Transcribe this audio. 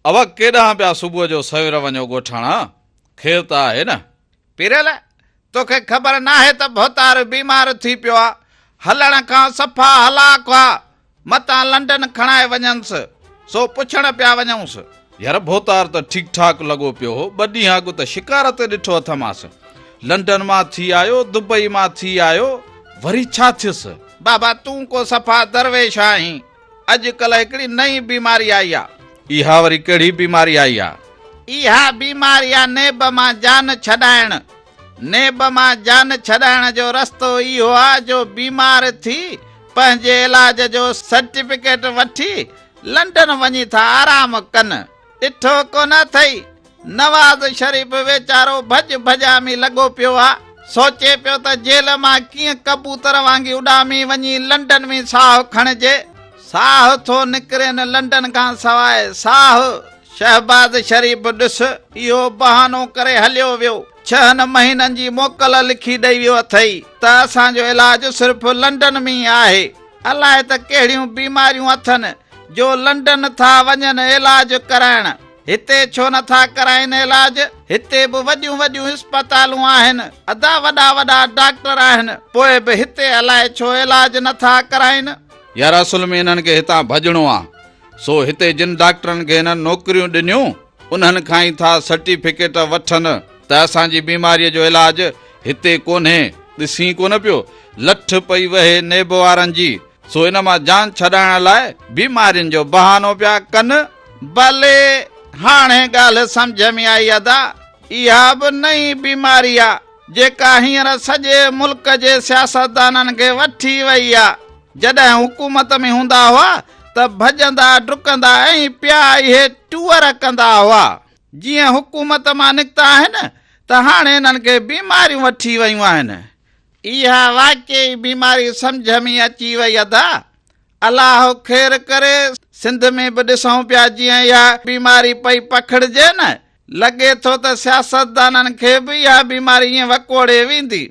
ابا ڪيڏانهن پيا صبح جو سوير وڃو ڳوٺاڻا، خير ته آهي نه؟ پيرل، توکي خبر ناهي ته ڀوتار بيمار ٿي پيو آ، هلڻ کان صفا هلاڪ آ، متان لنڊن کڻائي وڃنس، سو پڇڻ پيا وڃونس. يار ڀوتار ته ٺيڪ ٺاڪ لڳو پيو هو، ٻه ڏينهن اڳ ته شڪار تي ڏٺو اٿمانس. لنڊن مان ٿي آيو، دبئي مان ٿي آيو، وري ڇا ٿيس؟ بابا تون ڪو صفا درويش آهين، اڄ ڪلهه هڪڙي نئين بيماري آئي آ. اها وري ڪهڙي بيماري آئي آ؟ اها بيماري آ نيب مان جان ڇڏائڻ. نيب مان جان ڇڏائڻ جو رستو اهو آ جو بيمار ٿي پنهنجي علاج جو سرٽيفڪيٽ وٺي لنڊن وڃي ٿا آرام ڪن. ڏٺو ڪونه اٿئي نواز شريف ويچارو ڀڄ ڀڄامي لڳو پيو آ. سوچي پيو ته جيل مان ڪيئن ڪبوتر وانگي اڏامي وڃي لنڊن ۾ ساهه کڻجي. ساهه ٿو نڪرين لنڊن کان سواء ساهه. شهباز شريف ڏس اهو بهانو ڪري هليو ويو. ڇهن مهينن جي موڪل لکي ڏئي ويو اٿئي ته اسان جو علاج صرف لنڊن ۾ ئي آهي. الائي ته ڪهڙيون بيماريون اٿن جو لنڊن ٿا وڃن علاج ڪرائڻ. هتي ڇو نه ٿا ڪرائين علاج؟ هتي به وڏيون وڏيون اسپتالون آهن ادا وڏا وڏا ڊاڪٽر آهن پوء به هتي الائي ڇو علاج نه ٿا ڪرائين. يار اصل ۾ انهن کي هتان ڀڄڻو آ سو هتي جن ڊاڪٽرن کي هنن نوڪريون ڏنيون انهن کان ئي ٿا سرٽيفڪيٽ وٺن ته اسان جي بيماريء جو علاج هتي ڪونهي. ڏسين ڪونه پيو لٺ پئي وهي نيب وارن جي سو ان مان جان ڇڏائڻ لاء بيمارين جو بهانو پيا ڪن. بلي هاڻي ڳالهه سمجهه ۾ آئي ادا، اها به نئين بيماري آ جيڪا هينئر سڄي ملڪ جي سياستدانن کي وٺي وئي آ. جڏهن حڪومت ۾ هوندا هئا ته ڀڄندا ڊڪندا ۽ پيا اهي ٽوئر ڪندا هئا. جيئن حڪومت مان نڪتا آهن ته هاڻي انهن کي بيماريون وٺي ويون آهن. اها واقعي بيماري سمجهه ۾ اچي وئي ادا. الله خير ڪري سنڌ ۾ به ڏسون پيا جيئن اها بيماري پئي پکڙجي نه لڳي ٿو ته سياستدانن کي به اها بيماري ائين وڪوڙي ويندي.